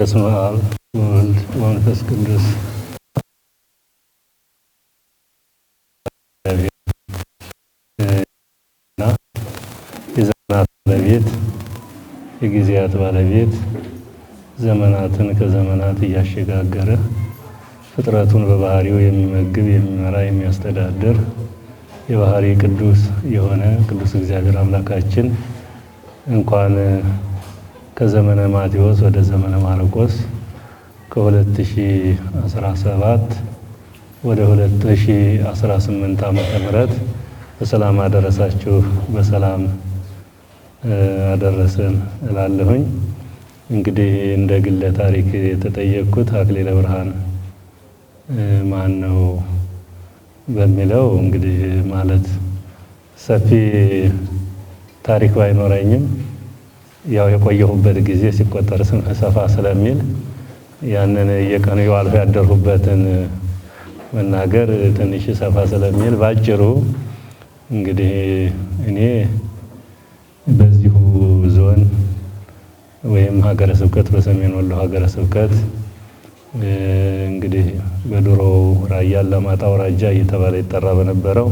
በስመ አብ ወወልድ ወመንፈስ ቅዱስ እና የዘመናት ባለቤት፣ የጊዜያት ባለቤት፣ ዘመናትን ከዘመናት እያሸጋገረ ፍጥረቱን በባህሪው የሚመግብ፣ የሚመራ፣ የሚያስተዳድር የባህሪ ቅዱስ የሆነ ቅዱስ እግዚአብሔር አምላካችን እንኳን ከዘመነ ማቴዎስ ወደ ዘመነ ማርቆስ፣ ከ2017 ወደ 2018 ዓመተ ምህረት በሰላም አደረሳችሁ፣ በሰላም አደረሰን እላለሁኝ። እንግዲህ እንደ ግለ ታሪክ የተጠየቅኩት አክሊለ ብርሃን ማን ነው በሚለው እንግዲህ ማለት ሰፊ ታሪክ ባይኖረኝም ያው የቆየሁበት ጊዜ ሲቆጠር ሰፋ ስለሚል ያንን የቀኑ የዋልሁ ያደርሁበትን መናገር ትንሽ ሰፋ ስለሚል ባጭሩ እንግዲህ እኔ በዚሁ ዞን ወይም ሀገረ ስብከት፣ በሰሜን ወሎ ሀገረ ስብከት፣ እንግዲህ በድሮው ራያ አላማጣ አውራጃ እየተባለ ይጠራ በነበረው፣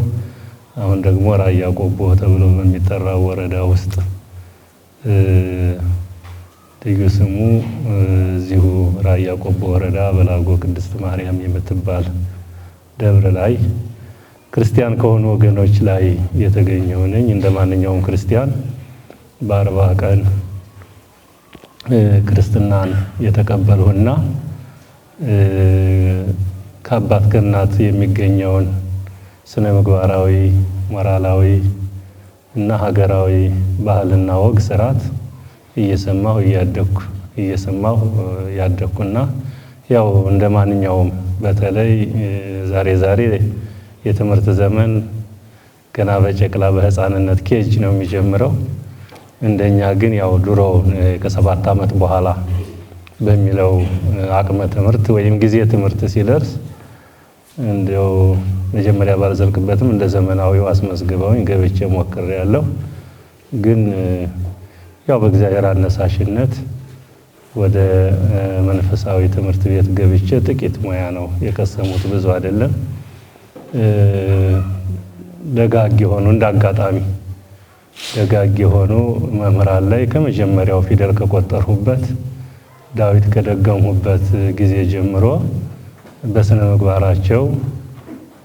አሁን ደግሞ ራያ ቆቦ ተብሎ በሚጠራው ወረዳ ውስጥ፣ ልዩ ስሙ እዚሁ ራያ ቆቦ ወረዳ በላጎ ቅድስት ማርያም የምትባል ደብር ላይ ክርስቲያን ከሆኑ ወገኖች ላይ የተገኘው ነኝ። እንደ ማንኛውም ክርስቲያን በ40 ቀን ክርስትናን የተቀበልሁና ከአባት ከእናት የሚገኘውን ስነ ምግባራዊ፣ ሞራላዊ እና ሀገራዊ ባህልና ወግ ስርዓት እየሰማሁ እያደግኩ እየሰማሁ ያደግኩና ያው እንደ ማንኛውም በተለይ ዛሬ ዛሬ የትምህርት ዘመን ገና በጨቅላ በህፃንነት KG ነው የሚጀምረው። እንደኛ ግን ያው ድሮ ከ7 ዓመት በኋላ በሚለው አቅመ ትምህርት ወይም ጊዜ ትምህርት ሲደርስ እንዲያው መጀመሪያ ባልዘልቅበትም እንደ ዘመናዊው አስመዝግበውኝ ገብቼ ሞክሬያለሁ። ግን ያው በእግዚአብሔር አነሳሽነት ወደ መንፈሳዊ ትምህርት ቤት ገብቼ ጥቂት ሙያ ነው የቀሰሙት፣ ብዙ አይደለም። ደጋግ የሆኑ፣ እንደ አጋጣሚ ደጋግ የሆኑ መምህራን ላይ ከመጀመሪያው ፊደል ከቆጠርሁበት፣ ዳዊት ከደገምሁበት ጊዜ ጀምሮ በስነ ምግባራቸው፣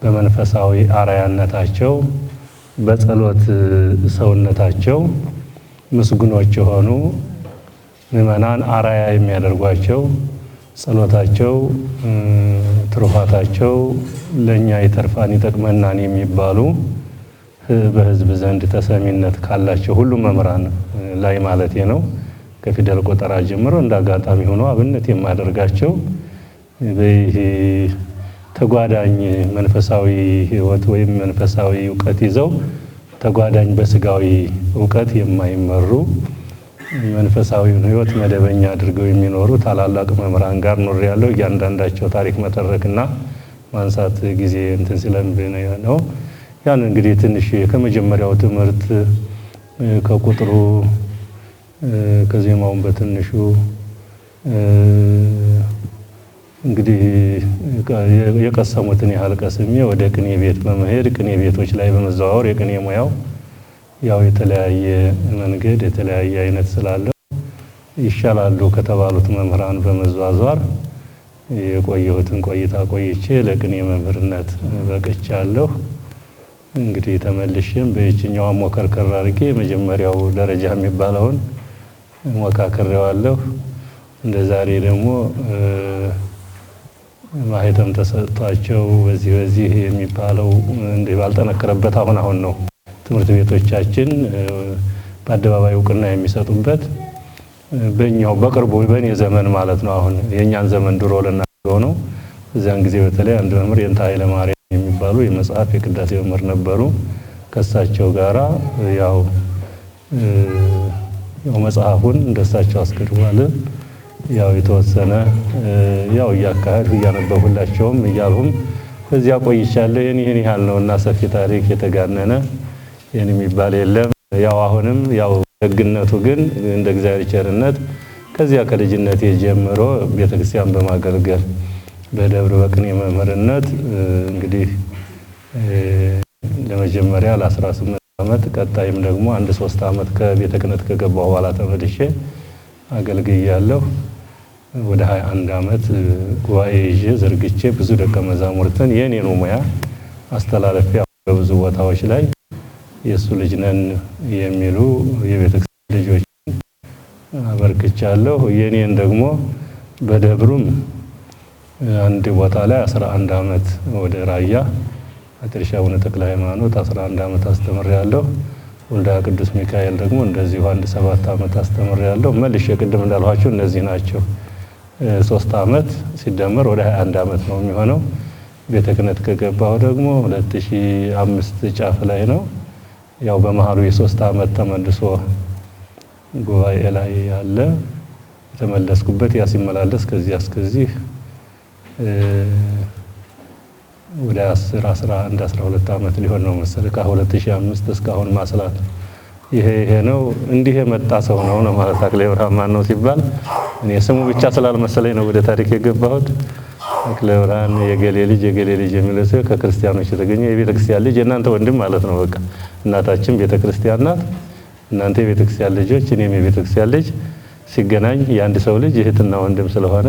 በመንፈሳዊ አርአያነታቸው፣ በጸሎት ሰውነታቸው ምስጉኖች የሆኑ፣ ምዕመናን አርአያ የሚያደርጓቸው፣ ጸሎታቸው ትሩፋታቸው ለእኛ ይተርፋን ይጠቅመናን የሚባሉ፣ በሕዝብ ዘንድ ተሰሚነት ካላቸው ሁሉም መምህራን ላይ ማለቴ ነው። ከፊደል ቆጠራ ጀምሮ እንደ አጋጣሚ ሆኖ አብነት የማደርጋቸው በይህ ተጓዳኝ መንፈሳዊ ሕይወት ወይም መንፈሳዊ እውቀት ይዘው ተጓዳኝ በስጋዊ እውቀት የማይመሩ፣ መንፈሳዊውን ሕይወት መደበኛ አድርገው የሚኖሩ ታላላቅ መምህራን ጋር ኖሬያለሁ። እያንዳንዳቸው ታሪክ መተረክና ማንሳት ጊዜ እንትን ስለምብን ነው። ያን እንግዲህ ትንሽ ከመጀመሪያው ትምህርት ከቁጥሩ ከዜማውን በትንሹ እንግዲህ የቀሰሙትን ያህል ቀስሜ ወደ ቅኔ ቤት በመሄድ ቅኔ ቤቶች ላይ በመዘዋወር የቅኔ ሙያው ያው የተለያየ መንገድ የተለያየ አይነት ስላለው ይሻላሉ ከተባሉት መምህራን በመዟዟር የቆየሁትን ቆይታ ቆይቼ ለቅኔ መምህርነት በቅቻለሁ። እንግዲህ ተመልሼም በየትኛዋ ሞከርከር አድርጌ የመጀመሪያው ደረጃ የሚባለውን ሞካክሬዋለሁ። እንደ ዛሬ ደግሞ ማህተም ተሰጥቷቸው በዚህ በዚህ የሚባለው እንዲህ ባልጠነከረበት፣ አሁን አሁን ነው ትምህርት ቤቶቻችን በአደባባይ እውቅና የሚሰጡበት። በእኛው በቅርቡ በእኔ ዘመን ማለት ነው። አሁን የእኛን ዘመን ድሮ ልናገረው ነው። እዚያን ጊዜ በተለይ አንድ መምህር የንታ ኃይለ ማርያም የሚባሉ የመጽሐፍ የቅዳሴ መምህር ነበሩ። ከእሳቸው ጋራ ያው ያው መጽሐፉን እንደሳቸው አስገድቧል። ያው የተወሰነ ያው እያካሄድኩ እያነበብሁላቸውም እያልሁም በዚያ ቆይቻለሁ። ይህን ያህል ነው እና ሰፊ ታሪክ የተጋነነ ይህን የሚባል የለም። ያው አሁንም ያው ደግነቱ ግን እንደ እግዚአብሔር ቸርነት ከዚያ ከልጅነቴ ጀምሮ ቤተክርስቲያን በማገልገል በደብረ በቅኔ መምህርነት እንግዲህ ለመጀመሪያ ለ18 ዓመት ቀጣይም ደግሞ አንድ 3 ዓመት ከቤተ ክህነት ከገባሁ በኋላ ተመልሼ አገልግያለሁ። ወደ 21 ዓመት ጉባኤ ይዤ ዘርግቼ ብዙ ደቀ መዛሙርትን የኔኑ ሙያ አስተላልፌ በብዙ ቦታዎች ላይ የእሱ ልጅ ነን የሚሉ የቤተክርስቲያን ልጆች አበርክቻለሁ። የኔን ደግሞ በደብሩም አንድ ቦታ ላይ 11 ዓመት ወደ ራያ አጥርሻ አቡነ ተክለ ሃይማኖት 11 ዓመት አስተምሬያለሁ። ወልዳ ቅዱስ ሚካኤል ደግሞ እንደዚሁ አንድ 7 ዓመት አስተምሬያለሁ። መልሼ ቅድም እንዳልኋችሁ እነዚህ ናቸው። 3 ዓመት ሲደመር ወደ 21 ዓመት ነው የሚሆነው። ቤተ ክህነት ከገባሁ ደግሞ 2005 ጫፍ ላይ ነው። ያው በመሃሉ የ3 ዓመት ተመልሶ ጉባኤ ላይ ያለ የተመለስኩበት ያ ሲመላለስ ከዚህ እስከዚህ ወደ 10 11 12 ዓመት ሊሆን ነው መሰለኝ ከ2005 እስካሁን ማስላት ይሄ ነው። እንዲህ የመጣ ሰው ነው ነው ማለት አክለ ብርሃን ማን ነው ሲባል እኔ ስሙ ብቻ ስላልመሰለኝ ነው ወደ ታሪክ የገባሁት። አክለ ብርሃን የገሌ ልጅ የገሌ ልጅ የሚለው ሰው ከክርስቲያኖች የተገኘ የቤተክርስቲያን ልጅ የእናንተ ወንድም ማለት ነው። በቃ እናታችን ቤተክርስቲያን ናት። እናንተ የቤተክርስቲያን ልጆች እኔም የቤተክርስቲያን ልጅ ሲገናኝ የአንድ ሰው ልጅ እህትና ወንድም ስለሆነ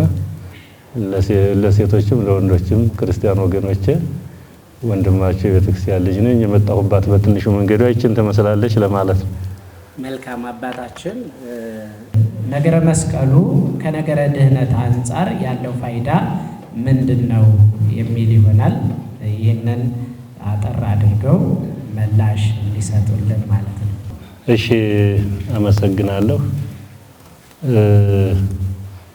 ለሴቶችም ለወንዶችም ክርስቲያን ወገኖቼ ወንድማቸው የቤተክርስቲያን ልጅ ነኝ። የመጣሁባት በትንሹ መንገዷ ይህችን ትመስላለች ለማለት ነው። መልካም አባታችን፣ ነገረ መስቀሉ ከነገረ ድህነት አንጻር ያለው ፋይዳ ምንድነው የሚል ይሆናል። ይህንን አጠር አድርገው ምላሽ እንዲሰጡልን ማለት ነው። እሺ፣ አመሰግናለሁ።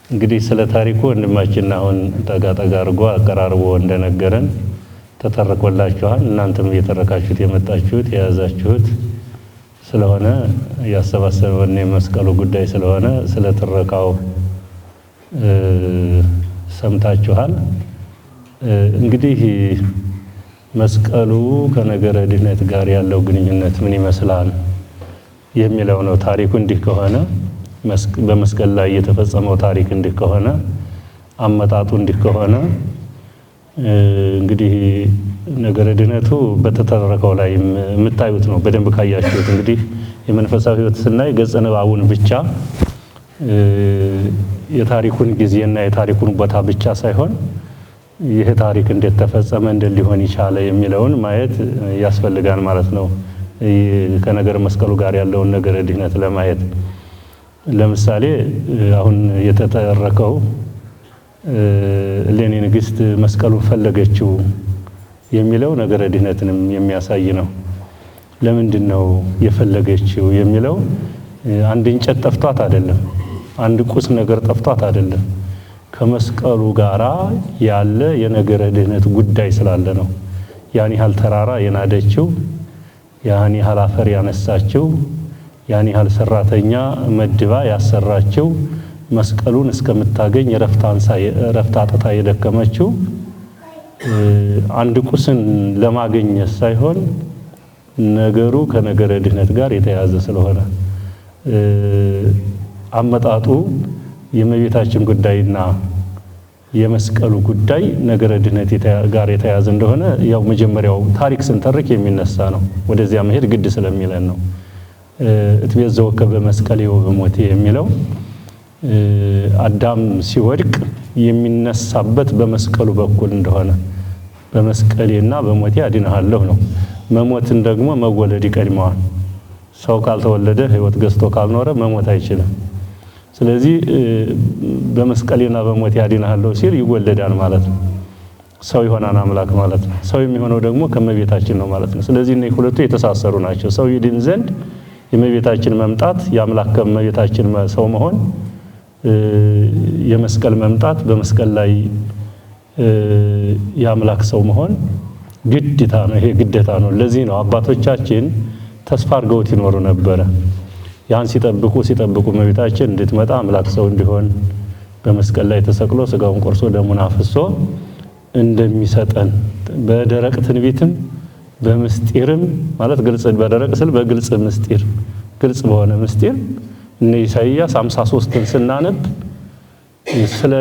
እንግዲህ ስለ ታሪኩ ወንድማችን አሁን ጠጋ ጠጋ አድርጎ አቀራርቦ እንደነገረን ተተርኮላችኋል። እናንተም እየተረካችሁት የመጣችሁት የያዛችሁት ስለሆነ ያሰባሰበን የመስቀሉ ጉዳይ ስለሆነ ስለ ትረካው ሰምታችኋል። እንግዲህ መስቀሉ ከነገረ ድህነት ጋር ያለው ግንኙነት ምን ይመስላል የሚለው ነው። ታሪኩ እንዲህ ከሆነ በመስቀል ላይ የተፈጸመው ታሪክ እንዲህ ከሆነ አመጣጡ እንዲህ ከሆነ እንግዲህ ነገረ ድህነቱ በተተረከው ላይ የምታዩት ነው። በደንብ ካያችሁት እንግዲህ የመንፈሳዊ ሕይወት ስናይ ገጸ ንባቡን ብቻ የታሪኩን ጊዜና የታሪኩን ቦታ ብቻ ሳይሆን ይህ ታሪክ እንዴት ተፈጸመ እንዴት ሊሆን ይቻለ የሚለውን ማየት ያስፈልጋል ማለት ነው። ከነገረ መስቀሉ ጋር ያለውን ነገረ ድህነት ለማየት ለምሳሌ አሁን የተተረከው እሌኒ ንግስት መስቀሉን ፈለገችው የሚለው ነገረ ድህነትንም የሚያሳይ ነው። ለምንድነው የፈለገችው የሚለው አንድ እንጨት ጠፍቷት አይደለም፣ አንድ ቁስ ነገር ጠፍቷት አይደለም። ከመስቀሉ ጋራ ያለ የነገረ ድህነት ጉዳይ ስላለ ነው። ያን ያህል ተራራ የናደችው፣ ያን ያህል አፈር ያነሳችው፣ ያን ያህል ሰራተኛ መድባ ያሰራችው፣ መስቀሉን እስከምታገኝ እረፍት አጥታ የደከመችው አንድ ቁስን ለማግኘት ሳይሆን ነገሩ ከነገረ ድህነት ጋር የተያያዘ ስለሆነ አመጣጡ የእመቤታችን ጉዳይና የመስቀሉ ጉዳይ ነገረ ድህነት ጋር የተያያዘ እንደሆነ ያው መጀመሪያው ታሪክ ስንተርክ የሚነሳ ነው። ወደዚያ መሄድ ግድ ስለሚለን ነው። እትቤዘወከ በመስቀሌ ወበሞቴ የሚለው አዳም ሲወድቅ የሚነሳበት በመስቀሉ በኩል እንደሆነ በመስቀሌና በሞቴ አድንሃለሁ ነው። መሞትን ደግሞ መወለድ ይቀድመዋል። ሰው ካልተወለደ ህይወት ገዝቶ ካልኖረ መሞት አይችልም። ስለዚህ በመስቀሌና በሞቴ አድንሃለሁ ሲል ይወለዳል ማለት ነው። ሰው ይሆናል አምላክ ማለት ነው። ሰው የሚሆነው ደግሞ ከእመቤታችን ነው ማለት ነው። ስለዚህ እነዚህ ሁለቱ የተሳሰሩ ናቸው። ሰው ይድን ዘንድ የእመቤታችን መምጣት፣ የአምላክ ከእመቤታችን ሰው መሆን፣ የመስቀል መምጣት፣ በመስቀል ላይ የአምላክ ሰው መሆን ግዴታ ነው። ይሄ ግዴታ ነው። ለዚህ ነው አባቶቻችን ተስፋ አድርገውት ይኖሩ ነበር። ያን ሲጠብቁ ሲጠብቁ እመቤታችን እንድትመጣ አምላክ ሰው እንዲሆን በመስቀል ላይ ተሰቅሎ ስጋውን ቆርሶ ደሙን አፍሶ እንደሚሰጠን በደረቅ ትንቢትም በምስጢርም ማለት ግልጽ በደረቅ ስል በግልጽ ምስጢር ግልጽ በሆነ ምስጢር እነ ኢሳይያስ 53ን ስናነብ ስለ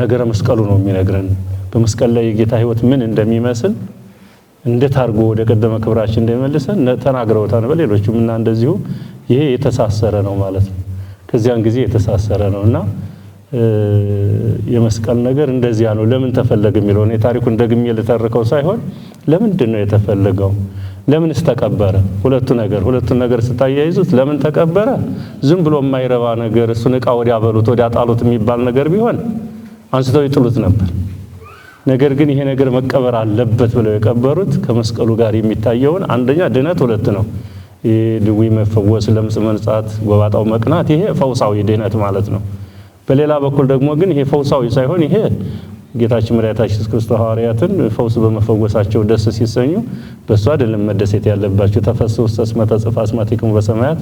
ነገረ መስቀሉ ነው የሚነግረን። በመስቀል ላይ የጌታ ሕይወት ምን እንደሚመስል እንዴት አድርጎ ወደ ቀደመ ክብራችን እንደሚመልሰን ተናግረውታል። በሌሎችም እና እንደዚሁ ይሄ የተሳሰረ ነው ማለት ነው። ከዚያን ጊዜ የተሳሰረ ነውና የመስቀል ነገር እንደዚያ ነው። ለምን ተፈለገ የሚለው ነው ታሪኩን ደግሜ ልተርከው ሳይሆን ለምንድን ነው የተፈለገው? ለምንስ ተቀበረ? ሁለቱ ነገር ስታያይዙት ለምን ተቀበረ? ዝም ብሎ የማይረባ ነገር እሱን ዕቃ ወዲያ በሉት ወዲያ ጣሉት የሚባል ነገር ቢሆን አንስተው ይጥሉት ነበር። ነገር ግን ይሄ ነገር መቀበር አለበት ብለው የቀበሩት ከመስቀሉ ጋር የሚታየውን አንደኛ ድነት ሁለት ነው። ድዊ መፈወስ፣ ለምጽ መንጻት፣ ጎባጣው መቅናት ይሄ ፈውሳዊ ድነት ማለት ነው። በሌላ በኩል ደግሞ ግን ይሄ ፈውሳዊ ሳይሆን ይሄ ጌታችን መድኃኒታችን ኢየሱስ ክርስቶስ ሐዋርያትን ፈውስ በመፈወሳቸው ደስ ሲሰኙ በእሱ አይደለም መደሰት ያለባችሁ። ተፈስሑ እስመ ተጽፋ አስማቲክሙ በሰማያት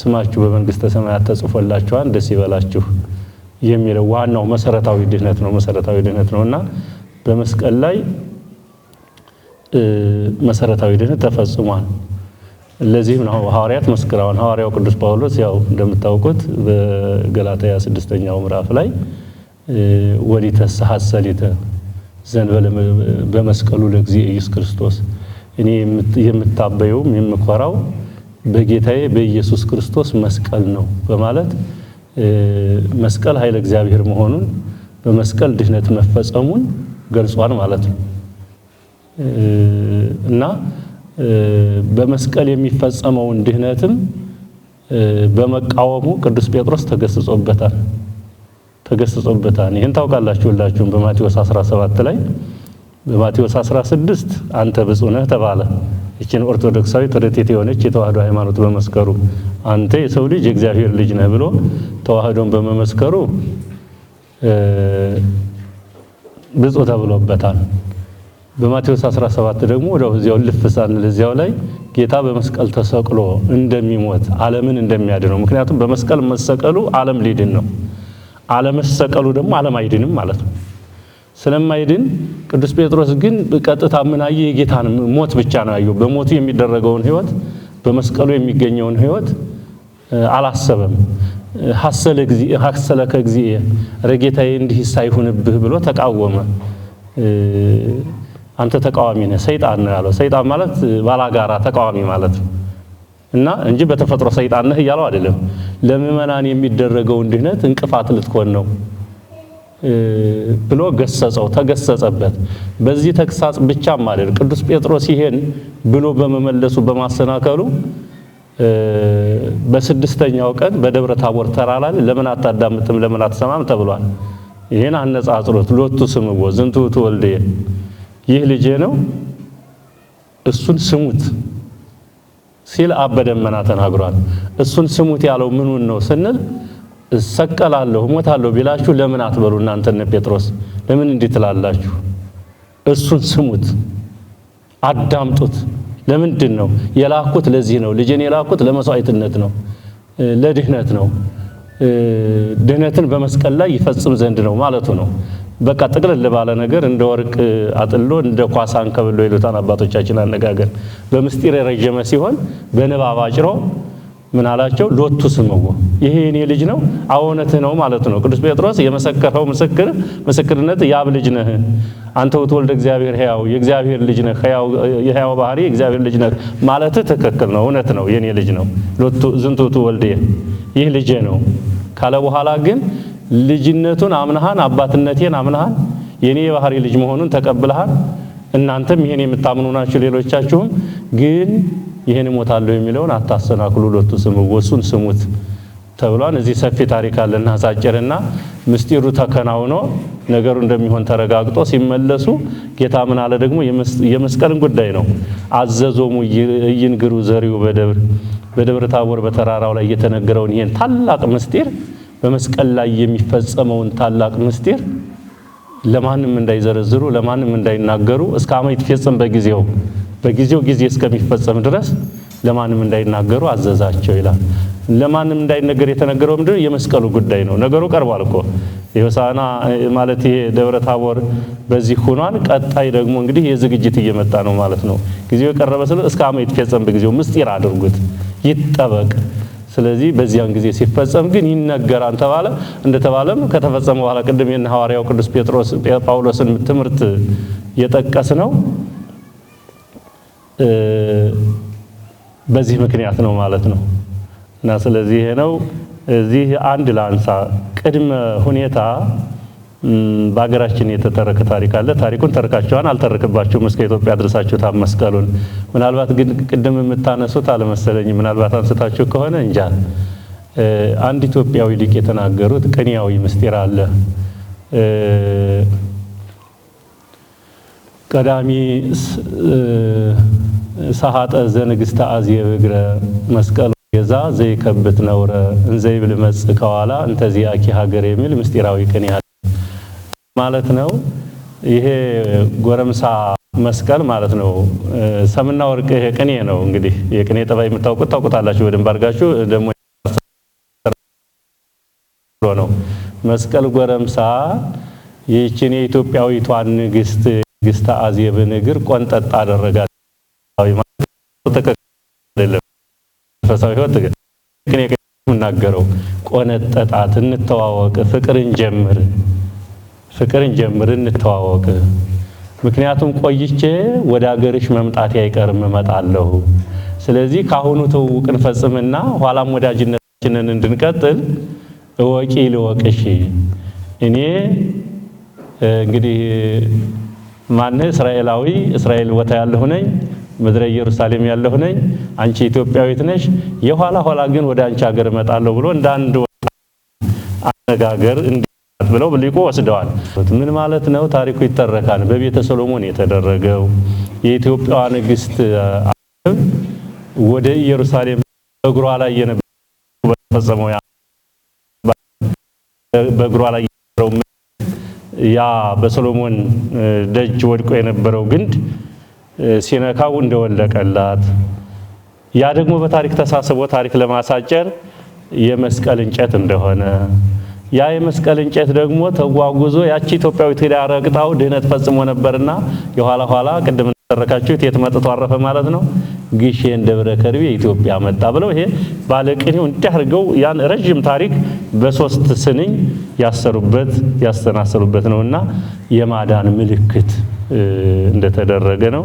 ስማችሁ በመንግስተ ሰማያት ተጽፎላችኋል ደስ ይበላችሁ የሚለው ዋናው መሰረታዊ ድህነት ነው። መሰረታዊ ድህነት ነውና በመስቀል ላይ መሰረታዊ ድህነት ተፈጽሟል። ለዚህም ነው ሐዋርያት መስክረዋል። ሐዋርያው ቅዱስ ጳውሎስ ያው እንደምታውቁት በገላትያ 6ኛው ምዕራፍ ላይ ወሊተ ሰሐሰሊተ ዘንበለ በመስቀሉ ለእግዚእ ኢየሱስ ክርስቶስ እኔ የምታበየውም የምኮራው በጌታዬ በኢየሱስ ክርስቶስ መስቀል ነው በማለት መስቀል ኃይለ እግዚአብሔር መሆኑን በመስቀል ድህነት መፈጸሙን ገልጿል ማለት ነው። እና በመስቀል የሚፈጸመውን ድህነትም በመቃወሙ ቅዱስ ጴጥሮስ ተገስጾበታል። ይሄን ታውቃላችሁ ሁላችሁም። በማቴዎስ 17 ላይ በማቴዎስ 16 አንተ ብፁዕ ነህ ተባለ። እቺን ኦርቶዶክሳዊ ርትዕት የሆነች የተዋህዶ ሃይማኖት በመስከሩ አንተ የሰው ልጅ የእግዚአብሔር ልጅ ነህ ብሎ ተዋህዶን በመመስከሩ ብፁዕ ተብሎበታል። በማቴዎስ 17 ደግሞ ወዲያው እዚያው ልፍ ሳንል እዚያው ላይ ጌታ በመስቀል ተሰቅሎ እንደሚሞት ዓለምን እንደሚያድነው፣ ምክንያቱም በመስቀል መሰቀሉ ዓለም ሊድን ነው፣ አለመሰቀሉ ደግሞ ዓለም አይድንም ማለት ነው። ስለማይድን ቅዱስ ጴጥሮስ ግን ቀጥታ ምን አየ? የጌታን ሞት ብቻ ነው ያየው። በሞቱ የሚደረገውን ሕይወት በመስቀሉ የሚገኘውን ሕይወት አላሰበም። ሐሰለ ከእግዚእ ረጌታዬ እንዲህ ሳይሆንብህ ብሎ ተቃወመ። አንተ ተቃዋሚ ነህ፣ ሰይጣን ነው ያለው። ሰይጣን ማለት ባላጋራ ተቃዋሚ ማለት ነው እና እንጂ በተፈጥሮ ሰይጣን ነህ እያለው አይደለም። ለምእመናን የሚደረገውን ድህነት እንቅፋት ልትሆን ነው ብሎ ገሰጸው፣ ተገሰጸበት። በዚህ ተግሳጽ ብቻም አይደል ቅዱስ ጴጥሮስ ይሄን ብሎ በመመለሱ በማሰናከሉ በስድስተኛው ቀን በደብረ ታቦር ተራራ ላይ ለምን አታዳምጥም ለምን አትሰማም ተብሏል። ይሄን አነጻጽሮት ሎቱ ስምዎ ዝንቱ ወልድየ ይህ ልጄ ነው እሱን ስሙት ሲል አብ በደመና ተናግሯል። እሱን ስሙት ያለው ምኑን ነው ስንል እሰቀላለሁ እሞታለሁ ቢላችሁ ለምን አትበሉ እናንተ እነ ጴጥሮስ ለምን እንዲህ ትላላችሁ? እሱን ስሙት አዳምጡት። ለምንድን ነው የላኩት? ለዚህ ነው ልጄን የላኩት ለመስዋዕትነት ነው፣ ለድህነት ነው፣ ድህነትን በመስቀል ላይ ይፈጽም ዘንድ ነው ማለቱ ነው። በቃ ጥቅልል ባለ ነገር እንደ ወርቅ አጥሎ እንደ ኳስ አንከብሎ ይሉታል አባቶቻችን አነጋገር። በምስጢር የረጀመ ሲሆን በንባብ አጭሮ ምን አላቸው? ሎቱ ስምዎ ይሄ የኔ ልጅ ነው፣ አዎነትህ ነው ማለት ነው። ቅዱስ ጴጥሮስ የመሰከረው ምስክርነት ያብ ልጅ ነህ አንተ ውእቱ ወልደ እግዚአብሔር ሕያው የእግዚአብሔር ልጅ ነህ፣ የሕያው ባህሪ የእግዚአብሔር ልጅ ነህ ማለት ትክክል ነው፣ እውነት ነው፣ የኔ ልጅ ነው። ሎቱ ዝንቱ ውእቱ ወልድየ ይህ ልጄ ነው ካለ በኋላ ግን ልጅነቱን አምነሃን፣ አባትነቴን አምነሃን፣ የኔ የባህሪ ልጅ መሆኑን ተቀብለሃል፣ እናንተም ይሄን የምታምኑ ናችሁ ሌሎቻችሁም፣ ግን ይሄን እሞታለሁ የሚለውን አታሰናክሉ፣ ሎቱ ስምዎ እሱን ስሙት ተብሏል። እዚህ ሰፊ ታሪክ አለና አሳጭርና ምስጢሩ ተከናውኖ ነገሩ እንደሚሆን ተረጋግጦ ሲመለሱ ጌታ ምን አለ ደግሞ የመስቀልን ጉዳይ ነው። አዘዞሙ ኢይንግሩ ዘሪው በደብረ ታቦር በተራራው ላይ የተነገረውን ይሄን ታላቅ ምስጢር በመስቀል ላይ የሚፈጸመውን ታላቅ ምስጢር ለማንም እንዳይዘረዝሩ ለማንም እንዳይናገሩ እስከ አመት ይፈጸም በጊዜው ጊዜ እስከሚፈጸም ድረስ ለማንም እንዳይናገሩ አዘዛቸው ይላል። ለማንም እንዳይነገር የተነገረው ምንድነው? የመስቀሉ ጉዳይ ነው። ነገሩ ቀርቧል እኮ የሆሳዕና ማለት ይሄ ደብረ ታቦር በዚህ ሆኗል። ቀጣይ ደግሞ እንግዲህ የዝግጅት እየመጣ ነው ማለት ነው። ጊዜው የቀረበ ስለ እስከ አመት ይፈጸም በጊዜው ምስጢር አድርጉት ይጠበቅ። ስለዚህ በዚያን ጊዜ ሲፈጸም ግን ይነገራል ተባለ። እንደተባለም ከተፈጸመ በኋላ ቅድም የነ ሐዋርያው ቅዱስ ጴጥሮስ ጳውሎስን ትምህርት የጠቀስ ነው በዚህ ምክንያት ነው ማለት ነው። እና ስለዚህ ይሄ ነው። እዚህ አንድ ላንሳ ቅድመ ሁኔታ በሀገራችን የተተረከ ታሪክ አለ። ታሪኩን ተርካችኋን አልተረክባችሁም እስከ ኢትዮጵያ ድረሳችሁ መስቀሉን ምናልባት ግን ቅድም የምታነሱት አለመሰለኝ። ምናልባት አንስታችሁ ከሆነ እንጃ። አንድ ኢትዮጵያዊ ሊቅ የተናገሩት ቅኔያዊ ምስጢር አለ። ቀዳሚ ሰሐጠ ዘንግስተ አዜብ እግረ መስቀል ገዛ ዘይከብት ነውረ እንዘይብል መጽ ከኋላ እንተዚአኪ ሀገር የሚል ምስጢራዊ ቅኔ አለ ማለት ነው። ይሄ ጎረምሳ መስቀል ማለት ነው። ሰምና ወርቅ ይሄ ቅኔ ነው። እንግዲህ የቅኔ ጠባይ የምታውቁት ታውቁታላችሁ በደንብ አድርጋችሁ። ደግሞ ነው መስቀል ጎረምሳ ይህችን የኢትዮጵያዊቷን ንግስት ንግስተ አዜብን እግር ቆንጠጥ አደረጋት። መንፈሳዊ ሕይወት ቅኔ የምናገረው ቆነጠጣት። እንተዋወቅ፣ ፍቅርን ጀምር ፍቅርን ጀምር፣ እንተዋወቅ። ምክንያቱም ቆይቼ ወደ ሀገርሽ መምጣቴ አይቀርም፣ እመጣለሁ። ስለዚህ ካሁኑ ትውውቅን ፈጽምና ኋላም ወዳጅነታችንን እንድንቀጥል እወቂ ልወቅሽ። እኔ እንግዲህ ማን እስራኤላዊ እስራኤል ቦታ ያለሁ ነኝ፣ ምድረ ኢየሩሳሌም ያለሁ ነኝ፣ አንቺ ኢትዮጵያዊት ነሽ። የኋላ ኋላ ግን ወደ አንቺ ሀገር እመጣለሁ ብሎ እንደ አንድ አነጋገር እንዲህ ብለው ሊቁ ወስደዋል። ምን ማለት ነው? ታሪኩ ይተረካል። በቤተ ሰሎሞን የተደረገው የኢትዮጵያዋ ንግስት ወደ ኢየሩሳሌም በእግሯ ላይ የነበረው በተፈጸመው በእግሯ ላይ የነበረው ያ በሰሎሞን ደጅ ወድቆ የነበረው ግንድ ሲነካው እንደወለቀላት፣ ያ ደግሞ በታሪክ ተሳስቦ ታሪክ ለማሳጨር የመስቀል እንጨት እንደሆነ፣ ያ የመስቀል እንጨት ደግሞ ተጓጉዞ ያቺ ኢትዮጵያዊት ሄዳ ረግጣው ድህነት ፈጽሞ ነበርና የኋላ ኋላ ቅድም እንደተረካችሁት የት መጥቶ አረፈ ማለት ነው? ግሼን ደብረ ከርቤ ኢትዮጵያ መጣ ብለው ይሄ ባለቅኔው እንዲህ አድርገው ያን ረጅም ታሪክ በሶስት ስንኝ ያሰሩበት ያስተናሰሩበት ነውና የማዳን ምልክት እንደተደረገ ነው።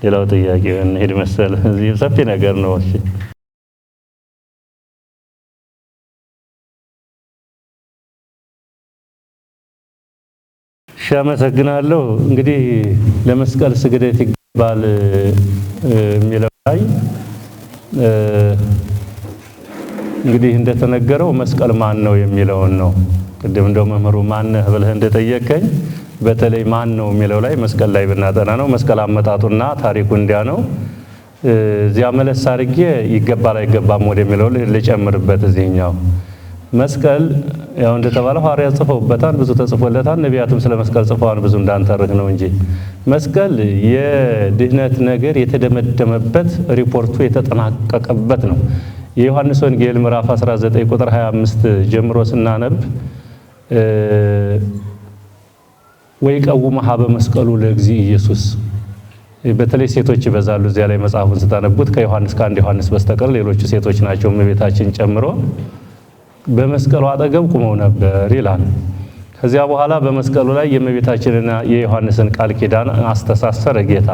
ሌላው ጥያቄ እንሄድ መሰል እዚህ ሰፊ ነገር ነው። እሺ እሺ፣ አመሰግናለሁ። እንግዲህ ለመስቀል ስግደት ይገባል የሚለው ላይ እንግዲህ እንደተነገረው መስቀል ማን ነው የሚለውን ነው። ቅድም እንደው መምህሩ ማን ነህ ብለህ እንደጠየቀኝ በተለይ ማን ነው የሚለው ላይ መስቀል ላይ ብናጠና ነው። መስቀል አመጣጡና ታሪኩ እንዲያ ነው። እዚያ መለስ አድርጌ ይገባል አይገባም ወደሚለው ልጨምርበት። እዚህኛው መስቀል ያው እንደተባለው ሐዋርያት ጽፈውበታል፣ ብዙ ተጽፎለታል። ነቢያትም ስለ መስቀል ጽፈዋል፣ ብዙ እንዳንተርክ ነው እንጂ መስቀል የድህነት ነገር የተደመደመበት ሪፖርቱ የተጠናቀቀበት ነው። የዮሐንስ ወንጌል ምዕራፍ 19 ቁጥር 25 ጀምሮ ስናነብ ወይ ቀውመ ሀበ መስቀሉ ለእግዚእ ኢየሱስ፣ በተለይ ሴቶች ይበዛሉ እዚያ ላይ መጽሐፉን ስታነቡት ከዮሐንስ ከአንድ ዮሐንስ በስተቀር ሌሎቹ ሴቶች ናቸው እመቤታችን ጨምሮ በመስቀሉ አጠገብ ቁመው ነበር ይላል። ከዚያ በኋላ በመስቀሉ ላይ የእመቤታችንና የዮሐንስን ቃል ኪዳን አስተሳሰረ ጌታ።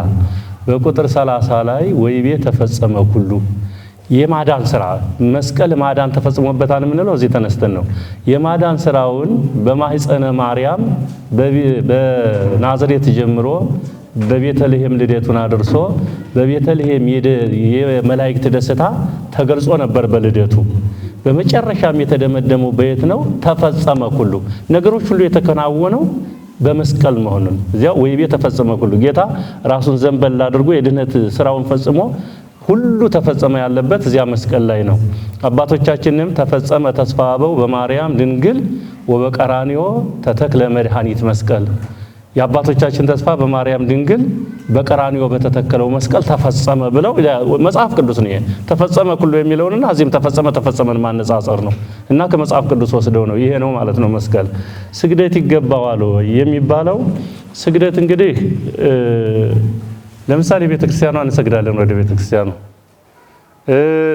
በቁጥር 30 ላይ ወይቤ ተፈጸመ ኩሉ፣ የማዳን ስራ መስቀል ማዳን ተፈጽሞበታል የምንለው እዚህ ተነስተን ነው። የማዳን ስራውን በማህፀነ ማርያም በናዝሬት ጀምሮ በቤተልሔም ልደቱን አድርሶ በቤተልሔም የመላእክት ደስታ ተገልጾ ነበር በልደቱ። በመጨረሻም የተደመደመው በየት ነው? ተፈጸመ ኩሉ፣ ነገሮች ሁሉ የተከናወነው በመስቀል መሆኑን እዚያ ወይቤ ተፈጸመ ኩሉ፣ ጌታ ራሱን ዘንበል አድርጎ የድህነት ስራውን ፈጽሞ ሁሉ ተፈጸመ ያለበት እዚያ መስቀል ላይ ነው። አባቶቻችንም ተፈጸመ ተስፋ አበው በማርያም ድንግል ወበቀራንዮ ተተክለ መድኃኒት መስቀል፣ የአባቶቻችን ተስፋ በማርያም ድንግል በቀራንዮ በተተከለው መስቀል ተፈጸመ ብለው መጽሐፍ ቅዱስ ነው። ይሄ ተፈጸመ ኩሉ የሚለውንና እዚህም ተፈጸመ ተፈጸመን ማነጻጸር ነው እና ከመጽሐፍ ቅዱስ ወስደው ነው ይሄ ነው ማለት ነው። መስቀል ስግደት ይገባዋል ወይ የሚባለው ስግደት እንግዲህ ለምሳሌ ቤተክርስቲያኗ እንሰግዳለን፣ ወደ ቤተክርስቲያኑ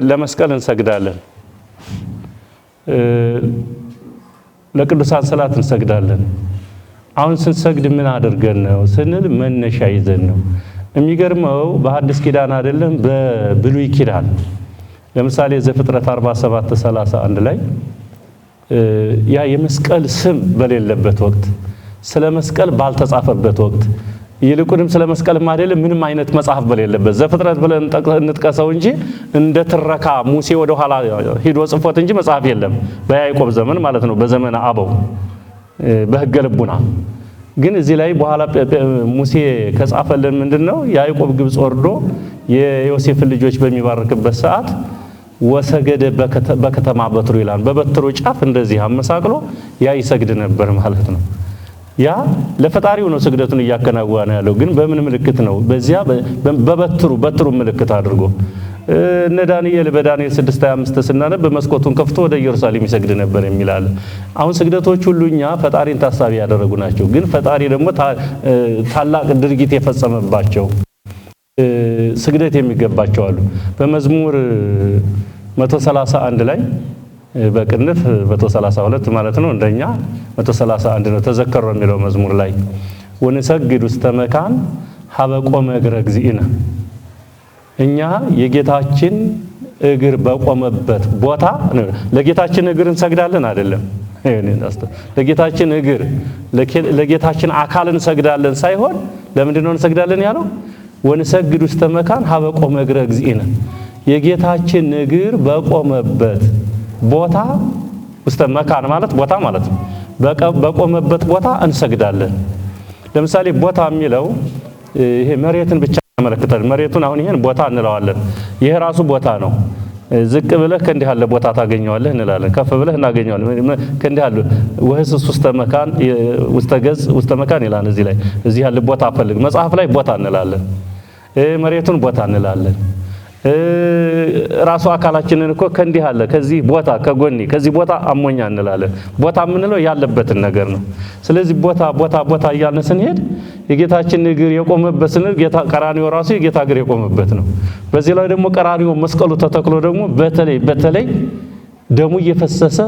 ለመስቀል እንሰግዳለን። ለቅዱሳን ስዕላት እንሰግዳለን። አሁን ስንሰግድ ምን አድርገን ነው ስንል መነሻ ይዘን ነው። የሚገርመው በሐዲስ ኪዳን አይደለም በብሉይ ኪዳን ለምሳሌ ዘፍጥረት 47:31 ላይ ያ የመስቀል ስም በሌለበት ወቅት፣ ስለ መስቀል ባልተጻፈበት ወቅት፣ ይልቁንም ስለ መስቀልም አይደለም ምንም አይነት መጽሐፍ በሌለበት፣ ዘፍጥረት ብለን እንጥቀሰው እንጂ እንደ ትረካ ሙሴ ወደ ኋላ ሂዶ ጽፎት እንጂ መጽሐፍ የለም። በያዕቆብ ዘመን ማለት ነው፣ በዘመነ አበው በሕገ ልቡና። ግን እዚህ ላይ በኋላ ሙሴ ከጻፈልን ምንድነው? ያዕቆብ ግብጽ ወርዶ የዮሴፍን ልጆች በሚባርክበት ሰዓት ወሰገደ በከተማ በትሩ ይላል። በበትሩ ጫፍ እንደዚህ አመሳቅሎ ያ ይሰግድ ነበር ማለት ነው። ያ ለፈጣሪው ነው ስግደቱን እያከናወነ ያለው። ግን በምን ምልክት ነው? በዚያ በበትሩ፣ በትሩ ምልክት አድርጎ። እነ ዳንኤል በዳንኤል 6:25 ስናነብ በመስኮቱን ከፍቶ ወደ ኢየሩሳሌም ይሰግድ ነበር የሚል አለ። አሁን ስግደቶች ሁሉ እኛ ፈጣሪን ታሳቢ ያደረጉ ናቸው። ግን ፈጣሪ ደግሞ ታላቅ ድርጊት የፈጸመባቸው ስግደት የሚገባቸው አሉ። በመዝሙር 131 ላይ፣ በቅንፍ 132 ማለት ነው፣ እንደኛ 131 ነው፣ ተዘከሮ የሚለው መዝሙር ላይ ወንሰግድ ውስተ መካን ሀበ ቆመ እግረ እግዚእነ፣ እኛ የጌታችን እግር በቆመበት ቦታ ለጌታችን እግር እንሰግዳለን አይደለም። ለጌታችን እግር፣ ለጌታችን አካል እንሰግዳለን ሳይሆን ለምንድን ነው እንሰግዳለን ያለው? ወንሰግድ ውስተ መካን ሀበ ቆመ እግረ እግዚእነ፣ የጌታችን እግር በቆመበት ቦታ፣ ውስተ መካን ማለት ቦታ ማለት ነው። በቆመበት ቦታ እንሰግዳለን። ለምሳሌ ቦታ የሚለው ይሄ መሬትን ብቻ ያመለክታል። መሬቱን አሁን ይሄን ቦታ እንለዋለን። ይሄ ራሱ ቦታ ነው። ዝቅ ብለህ ከእንዲህ ያለ ቦታ ታገኘዋለህ እንላለን። ከፍ ብለህ እናገኘዋለን። ከእንዲህ ያለ ወህስስ ውስተ መካን፣ ውስተ ገጽ፣ ውስተ መካን ይላል። እዚህ ላይ እዚህ ያለ ቦታ ፈልግ መጽሐፍ ላይ ቦታ እንላለን። መሬቱን ቦታ እንላለን። ራሱ አካላችንን እኮ ከእንዲህ አለ ከዚህ ቦታ ከጎኔ ከዚህ ቦታ አሞኛ እንላለን። ቦታ የምንለው ያለበትን ነገር ነው። ስለዚህ ቦታ ቦታ ቦታ እያልን ስንሄድ የጌታችን እግር የቆመበት ስንል ጌታ ቀራንዮ ራሱ የጌታ እግር የቆመበት ነው። በዚህ ላይ ደግሞ ቀራንዮ መስቀሉ ተተክሎ ደግሞ በተለይ በተለይ ደሙ እየፈሰሰ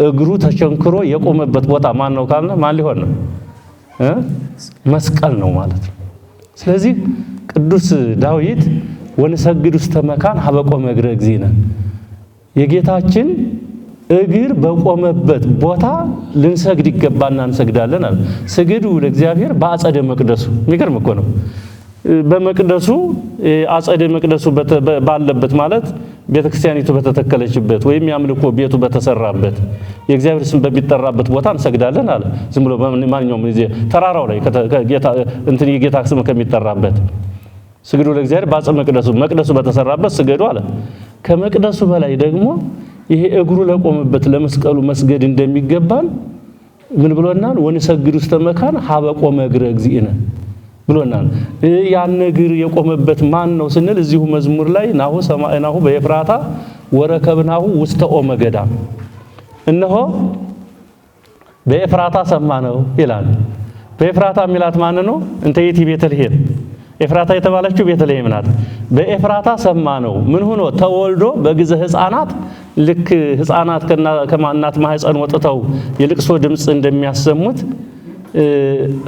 እግሩ ተቸንክሮ የቆመበት ቦታ ማን ነው ካልነ ማን ሊሆን ነው? መስቀል ነው ማለት ነው። ስለዚህ ቅዱስ ዳዊት ወንሰግድ ውስተ መካን ሀበ ቆመ እግረ እግዚእነ፣ የጌታችን እግር በቆመበት ቦታ ልንሰግድ ይገባና እንሰግዳለን አለ። ስግዱ ለእግዚአብሔር በአጸደ መቅደሱ። የሚገርም እኮ ነው። በመቅደሱ፣ አጸደ መቅደሱ ባለበት ማለት ቤተክርስቲያኒቱ በተተከለችበት ወይም የአምልኮ ቤቱ በተሰራበት፣ የእግዚአብሔር ስም በሚጠራበት ቦታ እንሰግዳለን አለ። ዝም ብሎ ማንኛውም ጊዜ ተራራው ላይ ጌታ እንትን የጌታ ስም ከሚጠራበት ስግዱ ለእግዚአብሔር በአጸደ መቅደሱ፣ መቅደሱ በተሰራበት ስገዱ አለ። ከመቅደሱ በላይ ደግሞ ይሄ እግሩ ለቆመበት ለመስቀሉ መስገድ እንደሚገባን ምን ብሎናል? ወንሰግድ ውስተ መካን ሀበ ቆመ እግረ እግዚእነ ብሎናል። ያን እግር የቆመበት ማን ነው ስንል እዚሁ መዝሙር ላይ ናሁ ሰማዕናሁ በኤፍራታ ወረከብናሁ ውስተ ኦመ ገዳም፣ እነሆ በኤፍራታ ሰማነው ይላል። በኤፍራታ የሚላት ማን ነው? እንተ ይእቲ ቤተልሔም፣ ኤፍራታ የተባለችው ቤተልሔም ናት። በኤፍራታ ሰማነው ምን ሆኖ? ተወልዶ በጊዜ ህፃናት፣ ልክ ህፃናት ከእናት ማህፀን ወጥተው የልቅሶ ድምጽ እንደሚያሰሙት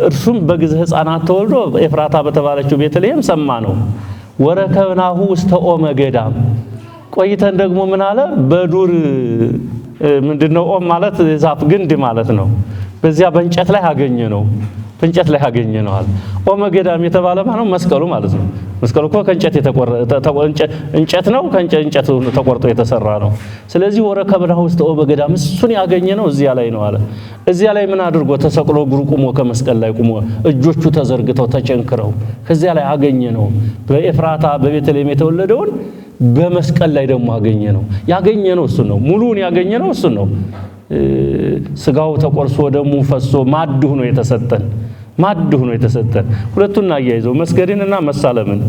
እርሱም በጊዜ ህፃናት ተወልዶ ኤፍራታ በተባለችው ቤተልሔም ሰማነው። ወረከብናሁ ውስተ ኦመ ገዳም፣ ቆይተን ደግሞ ምን አለ? በዱር ምንድነው? ኦም ማለት ዛፍ ግንድ ማለት ነው። በዚያ በእንጨት ላይ አገኘነው፣ በእንጨት ላይ አገኘነው አለ። ኦመ ገዳም የተባለ ማለት መስቀሉ ማለት ነው። መስቀሉ እኮ ከእንጨት የተቆረጠ እንጨት ነው። ከእንጨት ተቆርጦ የተሰራ ነው። ስለዚህ ወረከብናሁ ውስተ ኦመ ገዳም፣ እሱን ያገኘነው እዚያ ላይ ነው አለ። እዚያ ላይ ምን አድርጎ? ተሰቅሎ፣ እግሩ ቁሞ፣ ከመስቀል ላይ ቁሞ፣ እጆቹ ተዘርግተው ተቸንክረው ከዚያ ላይ አገኘነው። በኤፍራታ በቤተልሔም የተወለደውን በመስቀል ላይ ደግሞ አገኘነው። ያገኘነው እሱን ነው። ሙሉውን ያገኘነው እሱን ነው። ስጋው ተቆርሶ ደሙ ፈሶ ማድ ሆኖ የተሰጠን፣ ማድ ሆኖ የተሰጠን። ሁለቱን አያይዘው መስገድንና መሳለምን።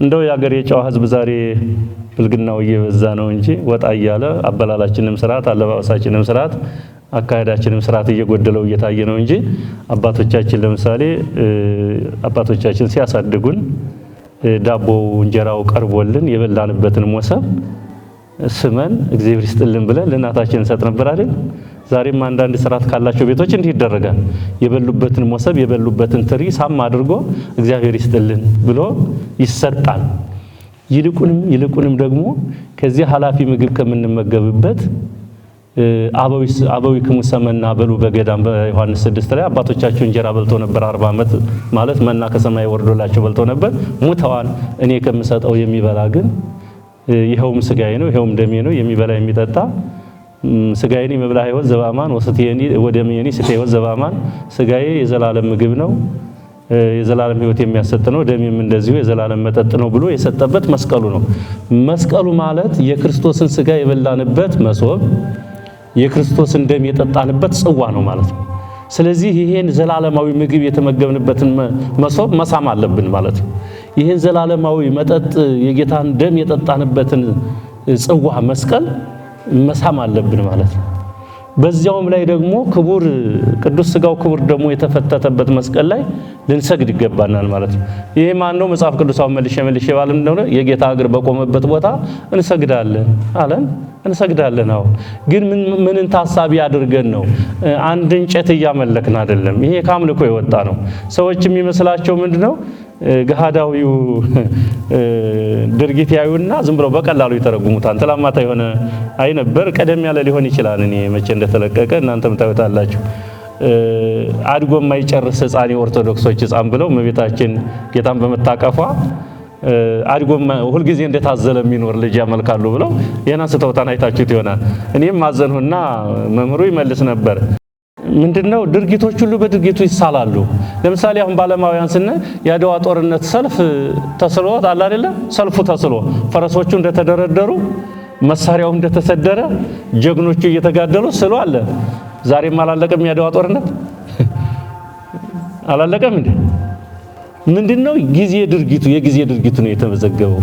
እንደው የአገር የጨዋ ሕዝብ ዛሬ ብልግናው እየበዛ ነው እንጂ ወጣ እያለ አበላላችንም ስርዓት፣ አለባበሳችንም ስርዓት፣ አካሄዳችንም ስርዓት እየጎደለው እየታየ ነው እንጂ አባቶቻችን ለምሳሌ አባቶቻችን ሲያሳድጉን ዳቦው እንጀራው ቀርቦልን የበላንበትን ሞሰብ ስመን እግዚአብሔር ይስጥልን ብለን ለእናታችን እንሰጥ ነበር አይደል? ዛሬም አንዳንድ ስርዓት ካላቸው ቤቶች እንዲህ ይደረጋል። የበሉበትን ሞሰብ የበሉበትን ትሪ ሳም አድርጎ እግዚአብሔር ይስጥልን ብሎ ይሰጣል። ይልቁንም ደግሞ ከዚህ ኃላፊ ምግብ ከምንመገብበት አበዊክሙ ሰመና በሉ በገዳም በዮሐንስ 6 ላይ አባቶቻቸው እንጀራ በልተው ነበር 40 ዓመት ማለት መና ከሰማይ ወርዶላቸው በልተው ነበር፣ ሙተዋል። እኔ ከምሰጠው የሚበላ ግን ይኸውም ስጋዬ ነው ይኸውም ደሜ ነው፣ የሚበላ የሚጠጣ ስጋዬን የሚበላ ሕይወት ዘበአማን ወስትየኒ ወደሜኒ ስተ ሕይወት ዘበአማን፣ ስጋዬ የዘላለም ምግብ ነው የዘላለም ሕይወት የሚያሰጥ ነው፣ ደሜም እንደዚሁ የዘላለም መጠጥ ነው ብሎ የሰጠበት መስቀሉ ነው። መስቀሉ ማለት የክርስቶስን ስጋ የበላንበት መሶብ፣ የክርስቶስን ደም የጠጣንበት ጽዋ ነው ማለት ነው። ስለዚህ ይሄን ዘላለማዊ ምግብ የተመገብንበትን መሶብ መሳም አለብን ማለት ነው። ይሄን ዘላለማዊ መጠጥ የጌታን ደም የጠጣንበትን ጽዋ መስቀል መሳም አለብን ማለት ነው። በዚያውም ላይ ደግሞ ክቡር ቅዱስ ስጋው ክቡር ደግሞ የተፈተተበት መስቀል ላይ ልንሰግድ ይገባናል ማለት ነው። ይሄ ማን ነው? መጽሐፍ ቅዱሳውን መልሼ ባለም እንደሆነ የጌታ እግር በቆመበት ቦታ እንሰግዳለን አለን፣ እንሰግዳለን። አዎ፣ ግን ምንን ታሳቢ አድርገን ነው? አንድ እንጨት እያመለክን አይደለም። ይሄ ከአምልኮ የወጣ ነው። ሰዎች የሚመስላቸው ምንድነው? ገሃዳዊው ድርጊት ያዩና ዝም ብለው በቀላሉ ይተረጉሙታል። ትላንት ማታ የሆነ አይ ነበር፣ ቀደም ያለ ሊሆን ይችላል። እኔ መቼ እንደተለቀቀ እናንተም ታዩታላችሁ። አድጎ የማይጨርስ ሕፃን የኦርቶዶክሶች ሕፃን ብለው እመቤታችን ጌታን በመታቀፏ አድጎ ሁልጊዜ እንደታዘለ የሚኖር ልጅ ያመልካሉ ብለው ይሄን አንስተውታን አይታችሁት ይሆናል። እኔም ማዘንሁና መምህሩ ይመልስ ነበር። ምንድነው ድርጊቶች ሁሉ በድርጊቱ ይሳላሉ። ለምሳሌ አሁን ባለማውያን ስናይ የአድዋ ጦርነት ሰልፍ ተስሎ አለ አይደለ? ሰልፉ ተስሎ ፈረሶቹ እንደተደረደሩ መሳሪያው እንደተሰደረ ጀግኖቹ እየተጋደሉ ስሎ አለ። ዛሬም አላለቀም የአድዋ ጦርነት አላለቀም እንዴ? ምንድነው ጊዜ ድርጊቱ የጊዜ ድርጊቱ ነው የተመዘገበው።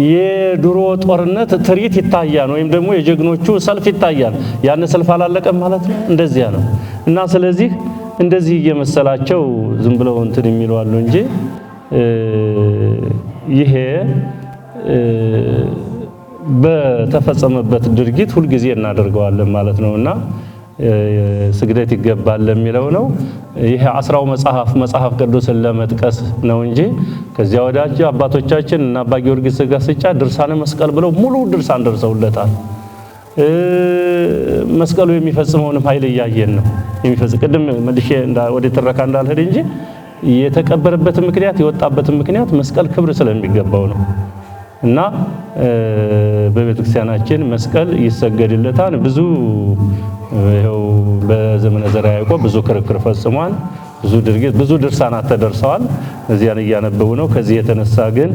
የድሮ ጦርነት ትርኢት ይታያል፣ ወይም ደግሞ የጀግኖቹ ሰልፍ ይታያል። ያን ሰልፍ አላለቀም ማለት ነው። እንደዚያ ነው። እና ስለዚህ እንደዚህ እየመሰላቸው ዝም ብለው እንትን የሚሉ አሉ እንጂ ይሄ በተፈጸመበት ድርጊት ሁልጊዜ እናደርገዋለን ማለት ነውና ስግደት ይገባል ለሚለው ነው። ይሄ 10ው መጽሐፍ ቅዱስን ለመጥቀስ ነው እንጂ ከዚያ ወዳጅ አባቶቻችን እና አባ ጊዮርጊስ ዘጋስጫ ድርሳነ መስቀል ብለው ሙሉ ድርሳን ደርሰውለታል። መስቀሉ የሚፈጽመውንም ኃይል እያየን ነው። የሚፈጽም ቅድም መልሼ ወደ ትረካ እንዳልሄድ እንጂ የተቀበረበት ምክንያት የወጣበት ምክንያት መስቀል ክብር ስለሚገባው ነው። እና በቤተክርስቲያናችን መስቀል ይሰገድለታል። ብዙ ይኸው በዘመነ ዘርዓ ያዕቆብ ብዙ ክርክር ፈጽሟል። ብዙ ድርጊት ብዙ ድርሳናት ተደርሰዋል። እዚያን እያነበቡ ነው። ከዚህ የተነሳ ግን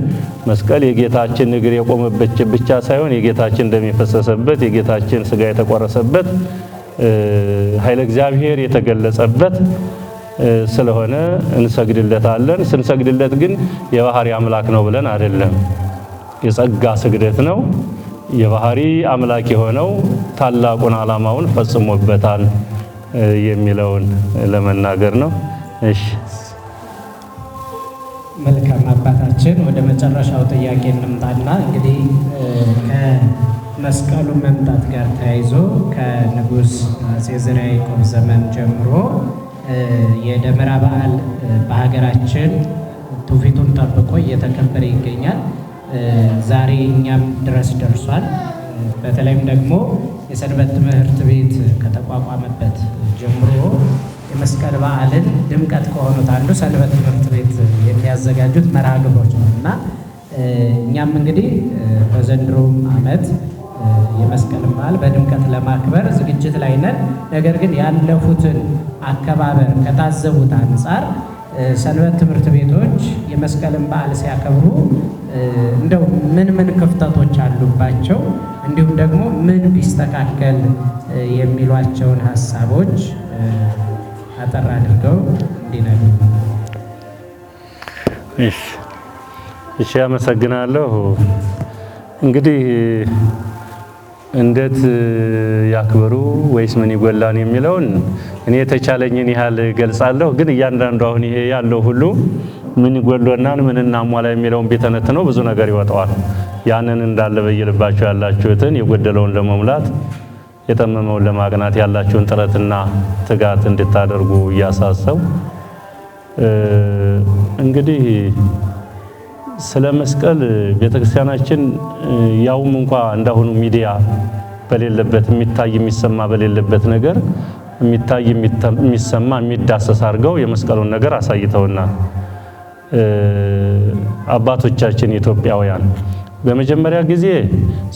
መስቀል የጌታችን እግር የቆመበት ብቻ ሳይሆን የጌታችን ደም የፈሰሰበት፣ የጌታችን ስጋ የተቆረሰበት፣ ኃይለ እግዚአብሔር የተገለጸበት ስለሆነ እንሰግድለታለን። ስንሰግድለት ግን የባህሪ አምላክ ነው ብለን አይደለም። የጸጋ ስግደት ነው። የባህሪ አምላክ የሆነው ታላቁን ዓላማውን ፈጽሞበታል የሚለውን ለመናገር ነው። እሺ፣ መልካም አባታችን፣ ወደ መጨረሻው ጥያቄ እንምጣና እንግዲህ ከመስቀሉ መምጣት ጋር ተያይዞ ከንጉሥ አፄ ዘርዓ ያዕቆብ ዘመን ጀምሮ የደመራ በዓል በሀገራችን ትውፊቱን ጠብቆ እየተከበረ ይገኛል። ዛሬ እኛም ድረስ ደርሷል። በተለይም ደግሞ የሰንበት ትምህርት ቤት ከተቋቋመበት ጀምሮ የመስቀል በዓልን ድምቀት ከሆኑት አንዱ ሰንበት ትምህርት ቤት የሚያዘጋጁት መርሃ ግብሮች ነው እና እኛም እንግዲህ በዘንድሮም ዓመት የመስቀልን በዓል በድምቀት ለማክበር ዝግጅት ላይ ነን። ነገር ግን ያለፉትን አከባበር ከታዘቡት አንጻር ሰንበት ትምህርት ቤቶች የመስቀልን በዓል ሲያከብሩ እንደው ምን ምን ክፍተቶች አሉባቸው፣ እንዲሁም ደግሞ ምን ቢስተካከል የሚሏቸውን ሀሳቦች አጠር አድርገው እንዲነግሩ። እሺ፣ አመሰግናለሁ። እንግዲህ እንዴት ያክብሩ ወይስ ምን ይጎላን የሚለውን እኔ የተቻለኝን ያህል ገልጻለሁ። ግን እያንዳንዱ አሁን ይሄ ያለው ሁሉ ምን ይጎሎናን ምን እናሟላ የሚለውን ቢተነትነው ብዙ ነገር ይወጣዋል። ያንን እንዳለ በየልባችሁ ያላችሁትን የጎደለውን ለመሙላት የጠመመውን ለማቅናት ያላችሁን ጥረትና ትጋት እንድታደርጉ እያሳሰብ፣ እንግዲህ ስለ መስቀል ቤተክርስቲያናችን ያውም እንኳ እንዳሁኑ ሚዲያ በሌለበት፣ የሚታይ የሚሰማ በሌለበት ነገር፣ የሚታይ የሚሰማ የሚዳሰስ አድርገው የመስቀሉን ነገር አሳይተውናል። አባቶቻችን ኢትዮጵያውያን በመጀመሪያ ጊዜ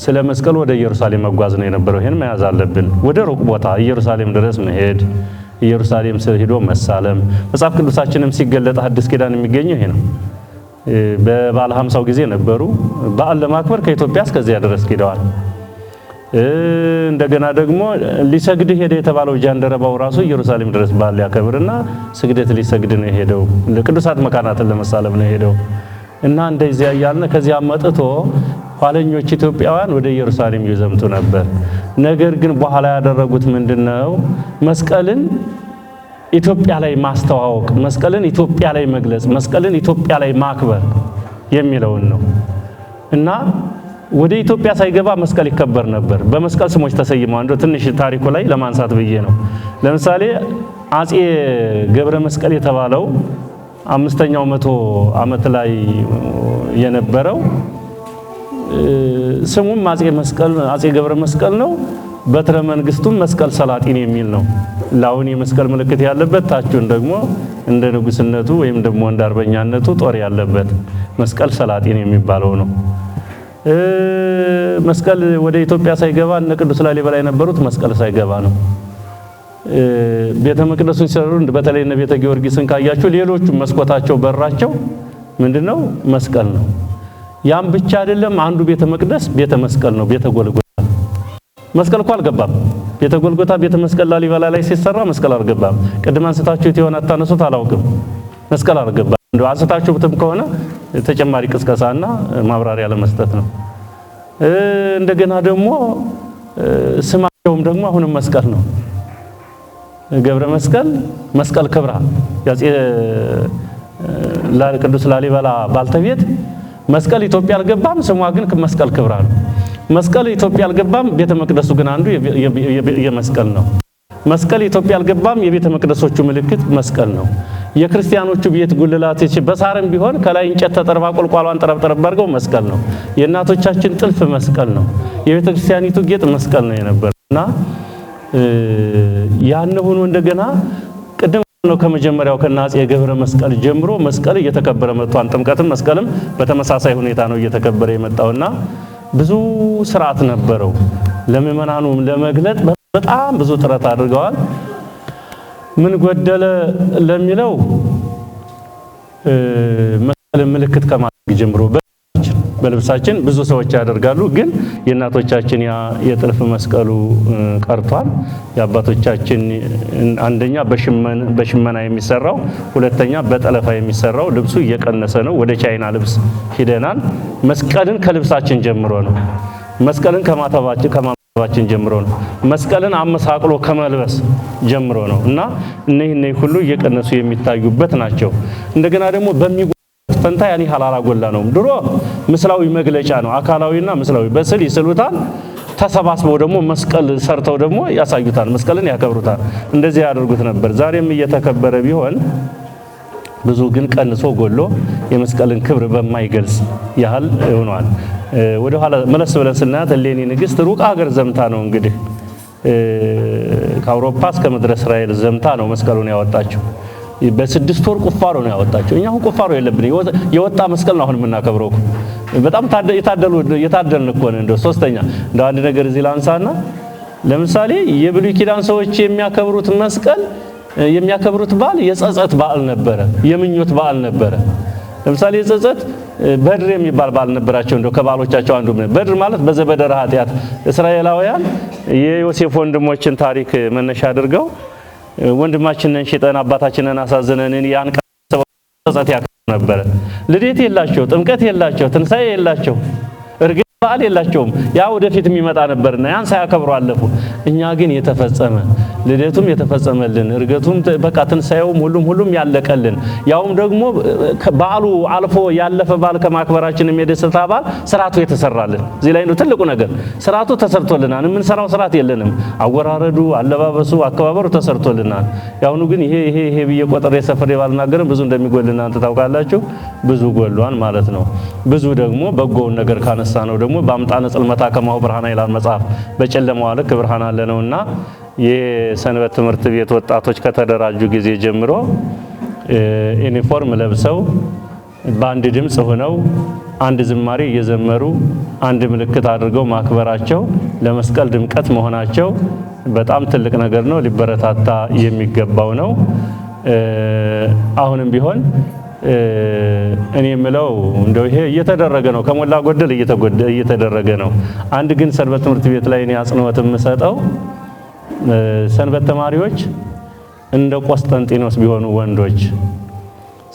ስለ መስቀል ወደ ኢየሩሳሌም መጓዝ ነው የነበረው። ይሄን መያዝ አለብን። ወደ ሩቅ ቦታ ኢየሩሳሌም ድረስ መሄድ፣ ኢየሩሳሌም ሄዶ መሳለም። መጽሐፍ ቅዱሳችንም ሲገለጥ አዲስ ኪዳን የሚገኘው ይሄ ነው። በበዓለ ሃምሳው ጊዜ ነበሩ። በዓል ለማክበር ከኢትዮጵያ እስከዚያ ድረስ ሄደዋል። እንደገና ደግሞ ሊሰግድ ሄደ የተባለው ጃንደረባው ራሱ ኢየሩሳሌም ድረስ በዓል ሊያከብርና ስግደት ሊሰግድ ነው የሄደው። ለቅዱሳት መካናትን ለመሳለም ነው የሄደው። እና እንደዚያ እያልን ከዚያ መጥቶ ኋለኞች ኢትዮጵያውያን ወደ ኢየሩሳሌም ይዘምቱ ነበር። ነገር ግን በኋላ ያደረጉት ምንድነው? መስቀልን ኢትዮጵያ ላይ ማስተዋወቅ፣ መስቀልን ኢትዮጵያ ላይ መግለጽ፣ መስቀልን ኢትዮጵያ ላይ ማክበር የሚለውን ነው። እና ወደ ኢትዮጵያ ሳይገባ መስቀል ይከበር ነበር። በመስቀል ስሞች ተሰይመው እንደው ትንሽ ታሪኩ ላይ ለማንሳት ብዬ ነው። ለምሳሌ አጼ ገብረ መስቀል የተባለው 5ኛው መቶ ዓመት ላይ የነበረው፣ ስሙም አጼ መስቀል፣ አጼ ገብረ መስቀል ነው። በትረ መንግስቱም መስቀል ሰላጢን የሚል ነው። ላውን የመስቀል ምልክት ያለበት፣ ታቹን ደግሞ እንደ ንጉስነቱ ወይም ደግሞ እንደ አርበኛነቱ ጦር ያለበት መስቀል ሰላጢን የሚባለው ነው። መስቀል ወደ ኢትዮጵያ ሳይገባ እነ ቅዱስ ላሊበላ የነበሩት መስቀል ሳይገባ ነው። ቤተ መቅደሱን ሲሰሩ በተለይ እነ ቤተ ጊዮርጊስን ካያችሁ ሌሎቹ መስኮታቸው በራቸው ምንድነው? መስቀል ነው። ያም ብቻ አይደለም፣ አንዱ ቤተ መቅደስ ቤተ መስቀል ነው፣ ቤተ ጎልጎታ። መስቀል እኮ አልገባም። ቤተ ጎልጎታ፣ ቤተ መስቀል ላሊበላ ላይ ሲሰራ መስቀል አልገባም። ቅድም አንስታችሁት የሆነ አታነሱት አላውቅም። መስቀል አልገባም። እንደው አንስታችሁትም ከሆነ ተጨማሪ ቅስቀሳና ማብራሪያ ለመስጠት ነው። እንደገና ደግሞ ስማቸውም ደግሞ አሁንም መስቀል ነው። ገብረ መስቀል፣ መስቀል ክብራ፣ ያጼ ቅዱስ ላሊበላ ባልተቤት። መስቀል ኢትዮጵያ አልገባም፣ ስሟ ግን መስቀል ክብራ ነው። መስቀል ኢትዮጵያ አልገባም፣ ቤተ መቅደሱ ግን አንዱ የመስቀል ነው። መስቀል ኢትዮጵያ አልገባም፣ የቤተ መቅደሶቹ ምልክት መስቀል ነው። የክርስቲያኖቹ ቤት ጉልላት በሳርም ቢሆን ከላይ እንጨት ተጠርባ ቆልቋሏን ጠረብ ጠረብ አድርገው መስቀል ነው። የእናቶቻችን ጥልፍ መስቀል ነው። የቤተ ክርስቲያኒቱ ጌጥ መስቀል ነው የነበረና ያን ሆኖ እንደገና ቅድም ነው ከመጀመሪያው ከነአጼ ገብረ መስቀል ጀምሮ መስቀል እየተከበረ መጥቷል። ጥምቀትም መስቀልም በተመሳሳይ ሁኔታ ነው እየተከበረ የመጣውና ብዙ ስርዓት ነበረው። ለምእመናኑ ለመግለጥ በጣም ብዙ ጥረት አድርገዋል። ምን ጎደለ ለሚለው መስቀል ምልክት ከማድረግ ጀምሮ በልብሳችን ብዙ ሰዎች ያደርጋሉ። ግን የእናቶቻችን ያ የጥልፍ መስቀሉ ቀርቷል። የአባቶቻችን አንደኛ በሽመና የሚሰራው፣ ሁለተኛ በጠለፋ የሚሰራው ልብሱ እየቀነሰ ነው። ወደ ቻይና ልብስ ሂደናል። መስቀልን ከልብሳችን ጀምሮ ነው። መስቀልን ከማማተባችን ጀምሮ ነው። መስቀልን አመሳቅሎ ከመልበስ ጀምሮ ነው እና እነዚህ ሁሉ እየቀነሱ የሚታዩበት ናቸው። እንደገና ደግሞ በሚ ፈንታ ያን ያህል አላጎላ ነው። ድሮ ምስላዊ መግለጫ ነው። አካላዊና ምስላዊ በስዕል ይስሉታል። ተሰባስበው ደግሞ መስቀል ሰርተው ደግሞ ያሳዩታል። መስቀልን ያከብሩታል። እንደዚህ ያደርጉት ነበር። ዛሬም እየተከበረ ቢሆን ብዙ ግን ቀንሶ ጎሎ የመስቀልን ክብር በማይገልጽ ያህል ሆኗል። ወደ ኋላ መለስ ብለን ስናያት እሌኒ ንግስት ሩቅ ሀገር ዘምታ ነው፣ እንግዲህ ከአውሮፓ እስከ ምድረ እስራኤል ዘምታ ነው መስቀሉን ያወጣችው። በ6 ወር ቁፋሮ ነው ያወጣቸው። እኛ አሁን ቁፋሮ የለብን፣ የወጣ መስቀል ነው አሁን የምናከብረው። በጣም የታደሉ የታደልን እኮ ነን። እንደው ሶስተኛ እንደው አንድ ነገር እዚህ ላንሳና ለምሳሌ የብሉይ ኪዳን ሰዎች የሚያከብሩት መስቀል፣ የሚያከብሩት በዓል የጸጸት በዓል ነበረ፣ የምኞት በዓል ነበረ። ለምሳሌ የጸጸት በድር የሚባል በዓል ነበራቸው። እንደው ከበዓሎቻቸው አንዱ በድር ማለት በዘበደረ ኃጢአት እስራኤላውያን የዮሴፍ ወንድሞችን ታሪክ መነሻ አድርገው ወንድማችንን ሽጠን አባታችንን አሳዝነን ያን ጸጸት ያከብሩ ነበረ። ልደት የላቸው፣ ጥምቀት የላቸው፣ ትንሳኤ የላቸው፣ እርግጥ በዓል የላቸውም። ያ ወደፊት የሚመጣ ነበርና ያን ሳያከብሩ አለፉ። እኛ ግን የተፈጸመ ልደቱም የተፈጸመልን፣ እርገቱም በቃ ትንሳኤውም ሁሉም ሁሉም ያለቀልን፣ ያውም ደግሞ በዓሉ አልፎ ያለፈ በዓል ከማክበራችንም የደስታ በዓል ስርዓቱ የተሰራልን። እዚህ ላይ ነው ትልቁ ነገር። ስርዓቱ ተሰርቶልናል። የምንሰራው ስርዓት የለንም። አወራረዱ፣ አለባበሱ፣ አከባበሩ ተሰርቶልናል። ያሁኑ ግን ይሄ ይሄ ይሄ ብዬ ቆጥሬ ሰፍሬ ባልናገርም ብዙ እንደሚጎል እናንተ ታውቃላችሁ። ብዙ ጎሏን ማለት ነው። ብዙ ደግሞ በጎውን ነገር ካነሳ ነው ደግሞ በአምጣነ ጽልመታ ከማሁ ብርሃና ይላል መጽሐፍ። በጨለማዋ ልክ ብርሃን አለ ነውና የሰንበት ትምህርት ቤት ወጣቶች ከተደራጁ ጊዜ ጀምሮ ዩኒፎርም ለብሰው በአንድ ድምጽ ሆነው አንድ ዝማሬ እየዘመሩ አንድ ምልክት አድርገው ማክበራቸው ለመስቀል ድምቀት መሆናቸው በጣም ትልቅ ነገር ነው፣ ሊበረታታ የሚገባው ነው። አሁንም ቢሆን እኔ የምለው እንደው ይሄ እየተደረገ ነው፣ ከሞላ ጎደል እየተደረገ ነው። አንድ ግን ሰንበት ትምህርት ቤት ላይ እኔ አጽንኦት የምሰጠው ሰንበት ተማሪዎች እንደ ቆስጠንጢኖስ ቢሆኑ ወንዶች፣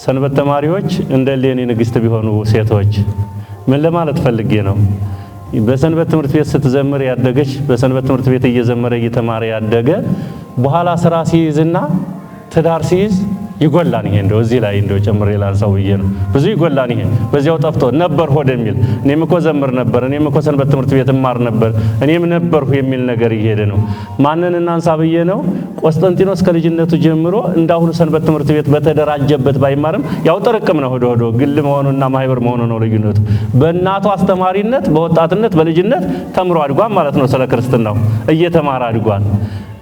ሰንበት ተማሪዎች እንደ እሌኒ ንግስት ቢሆኑ ሴቶች። ምን ለማለት ፈልጌ ነው? በሰንበት ትምህርት ቤት ስትዘምር ያደገች፣ በሰንበት ትምህርት ቤት እየዘመረ እየተማረ ያደገ በኋላ ስራ ሲይዝና ትዳር ሲይዝ ይጎላን። ይሄ እንደው እዚህ ላይ እንደው ጨምሬ ላንሳው ብዬ ነው። ብዙ ይጎላን። ይሄ በዚያው ጠፍቶ ነበር ሆደ የሚል፣ እኔም እኮ ዘምር ነበር፣ እኔም እኮ ሰንበት ትምህርት ቤት እማር ነበር፣ እኔም ነበርሁ የሚል ነገር እየሄደ ነው። ማንን እናንሳ ብዬ ነው? ቆስጠንጢኖስ ከልጅነቱ ጀምሮ እንዳሁኑ ሰንበት ትምህርት ቤት በተደራጀበት ባይማርም ያው ጥርቅም ነው፣ ሆዶ ሆዶ ግል መሆኑና ማህበር መሆኑ ነው ልዩነቱ። በእናቱ አስተማሪነት በወጣትነት በልጅነት ተምሮ አድጓል ማለት ነው። ስለ ክርስትናው እየተማረ አድጓል።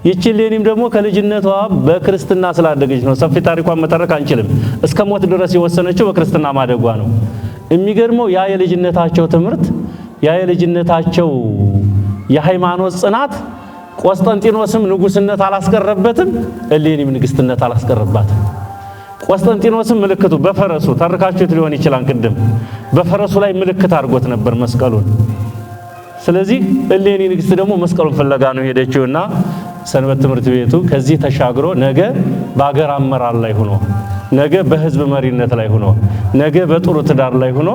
ይቺ እሌኒም ደግሞ ከልጅነቷ በክርስትና ስላደገች ነው። ሰፊ ታሪኳን መተረክ አንችልም። እስከ ሞት ድረስ የወሰነችው በክርስትና ማደጓ ነው። የሚገርመው ያ የልጅነታቸው ትምህርት፣ ያ የልጅነታቸው የሃይማኖት ጽናት ቆስጠንጢኖስም ንጉስነት አላስቀረበትም፣ እሌኒም ንግስትነት አላስቀረባትም። ቆስጠንጢኖስም ምልክቱ በፈረሱ ተርካችሁት ሊሆን ይችላል። ቅድም በፈረሱ ላይ ምልክት አድርጎት ነበር መስቀሉን። ስለዚህ እሌኒ ንግስት ደግሞ መስቀሉን ፍለጋ ነው ሄደችውና ሰንበት ትምህርት ቤቱ ከዚህ ተሻግሮ ነገ በአገር አመራር ላይ ሆኖ፣ ነገ በህዝብ መሪነት ላይ ሆኖ፣ ነገ በጥሩ ትዳር ላይ ሆኖ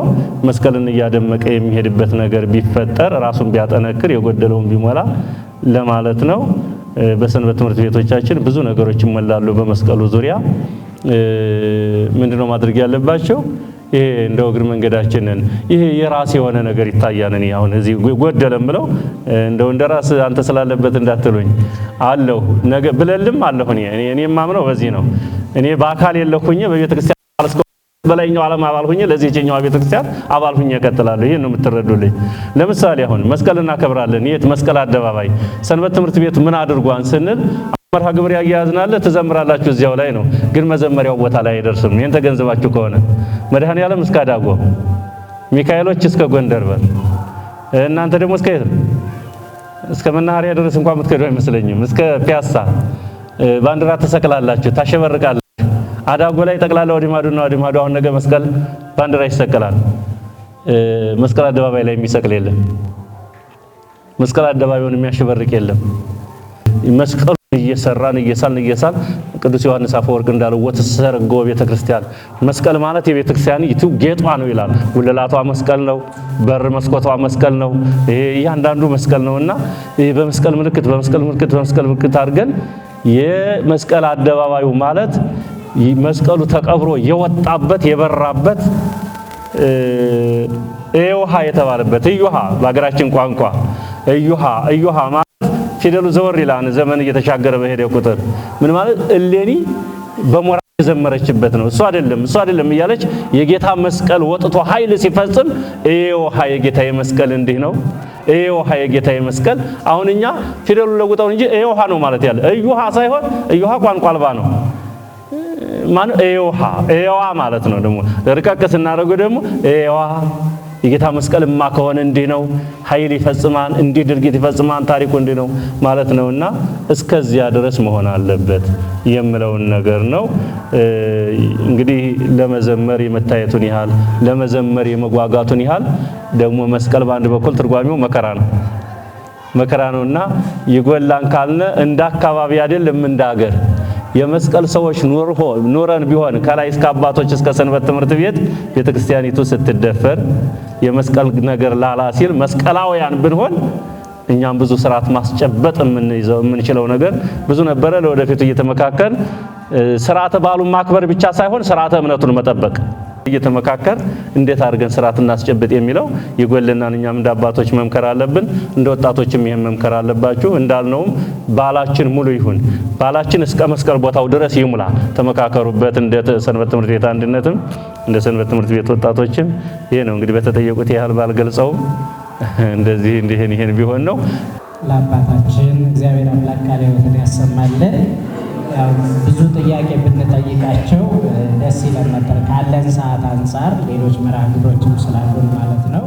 መስቀልን እያደመቀ የሚሄድበት ነገር ቢፈጠር፣ ራሱን ቢያጠነክር፣ የጎደለውን ቢሞላ ለማለት ነው። በሰንበት ትምህርት ቤቶቻችን ብዙ ነገሮች ይሞላሉ። በመስቀሉ ዙሪያ ምንድነው ማድረግ ያለባቸው? ይሄ እንደው እግር መንገዳችንን ይሄ የራስ የሆነ ነገር ይታያል። እኔ አሁን እዚህ ጎደለም ብለው እንደው እንደራስ አንተ ስላለበት እንዳትሉኝ አለሁ ነገ ብለልም አለሁ። እኔ እኔ የማምነው በዚህ ነው። እኔ በአካል የለሁኝ በቤተክርስቲያን በላይኛው ዓለም አባል ሁኜ ለዚህኛው ቤተክርስቲያን አባል ሁኜ እቀጥላለሁ። ይሄን ነው የምትረዱልኝ። ለምሳሌ አሁን መስቀል እናከብራለን። የት? መስቀል አደባባይ። ሰንበት ትምህርት ቤቱ ምን አድርጓን ስንል መርሃ ግብር ያያዝናለ ትዘምራላችሁ እዚያው ላይ ነው፣ ግን መዘመሪያው ቦታ ላይ አይደርስም። ይሄን ተገንዝባችሁ ከሆነ መድኃኔዓለም እስከ አዳጎ፣ ሚካኤሎች እስከ ጎንደር በር፣ እናንተ ደግሞ እስከ የት? እስከ መናኸሪያ ድረስ እንኳን የምትከዱ አይመስለኝም። እስከ ፒያሳ ባንዲራ ተሰቅላላችሁ ታሸበርቃላችሁ። አዳጎ ላይ ጠቅላላ ወዲህ ማዶና ወዲህ ማዶ አሁን ነገ መስቀል ባንዲራ ይሰቀላል። መስቀል አደባባይ ላይ የሚሰቅል የለም። መስቀል አደባባዩን የሚያሸበርቅ የለም። መስቀሉ እየሰራን እየሳልን እየሳል ቅዱስ ዮሐንስ አፈወርቅ እንዳለው ወተሰርጎ ቤተክርስቲያን፣ መስቀል ማለት የቤተክርስቲያን ይቱ ጌጧ ነው ይላል። ጉልላቷ መስቀል ነው፣ በር መስኮቷ መስቀል ነው። ይሄ እያንዳንዱ መስቀል ነውና ይሄ በመስቀል ምልክት በመስቀል ምልክት በመስቀል ምልክት አድርገን የመስቀል አደባባዩ ማለት መስቀሉ ተቀብሮ የወጣበት የበራበት እዮሃ የተባለበት፣ እዮሃ በሀገራችን ቋንቋ እዮሃ እዮሃ ማለት ፊደሉ ዘወር ይላል። ዘመን እየተሻገረ በሄደ ቁጥር ምን ማለት እሌኒ በሞራ የዘመረችበት ነው። እሱ አይደለም እሱ አይደለም እያለች የጌታ መስቀል ወጥቶ ኃይል ሲፈጽም እዮሃ የጌታ መስቀል እንዲህ ነው። እዮሃ የጌታ መስቀል አሁን እኛ ፊደሉ ለውጠው እንጂ እዮሃ ነው ማለት ያለ እዮሃ ሳይሆን እዮሃ ቋንቋ አልባ ነው። ማን እዮሃ እዮዋ ማለት ነው። ደግሞ ርቀቅ ስናደርገው ደግሞ እዮዋ የጌታ መስቀልማ ከሆነ እንዲህ ነው፣ ኃይል ይፈጽማል፣ እንዲህ ድርጊት ይፈጽማል፣ ታሪኩ እንዲህ ነው ማለት ነውና እስከዚያ ድረስ መሆን አለበት የምለውን ነገር ነው። እንግዲህ ለመዘመር የመታየቱን ያህል፣ ለመዘመር የመጓጓቱን ያህል ደግሞ መስቀል በአንድ በኩል ትርጓሜው መከራ ነው። መከራ ነውና ይጎላን ካልነ እንደ አካባቢ አይደለም እንደ ሀገር የመስቀል ሰዎች ኑረን ቢሆን ከላይ እስከ አባቶች እስከ ሰንበት ትምህርት ቤት ቤተክርስቲያኒቱ ስትደፈር የመስቀል ነገር ላላ ሲል መስቀላውያን ብንሆን እኛም ብዙ ስርዓት ማስጨበጥ የምንይዘው የምንችለው ነገር ብዙ ነበረ። ለወደፊቱ እየተመካከል ስርዓተ በዓሉን ማክበር ብቻ ሳይሆን ስርዓተ እምነቱን መጠበቅ እየተመካከር እንዴት አድርገን ስርዓት እናስጨብጥ የሚለው ይጎልናል። እኛም እንደ አባቶች መምከር አለብን፣ እንደ ወጣቶችም ይሄን መምከር አለባችሁ። እንዳልነውም በዓላችን ሙሉ ይሁን፣ በዓላችን እስከ መስቀል ቦታው ድረስ ይሙላ። ተመካከሩበት። እንደ ሰንበት ትምህርት ቤት አንድነትም እንደ ሰንበት ትምህርት ቤት ወጣቶችም ይሄ ነው እንግዲህ በተጠየቁት ያህል ባልገልጸውም እንደዚህ እንዲህን ይሄን ቢሆን ነው። ለአባታችን እግዚአብሔር አምላክ ቃለ ሕይወትን ያሰማልን። ያው ብዙ ጥያቄ ብንጠይቃቸው ደስ ይለን ነበር፣ ካለን ሰዓት አንጻር ሌሎች መርሃ ግብሮችም ስላሉን ማለት ነው።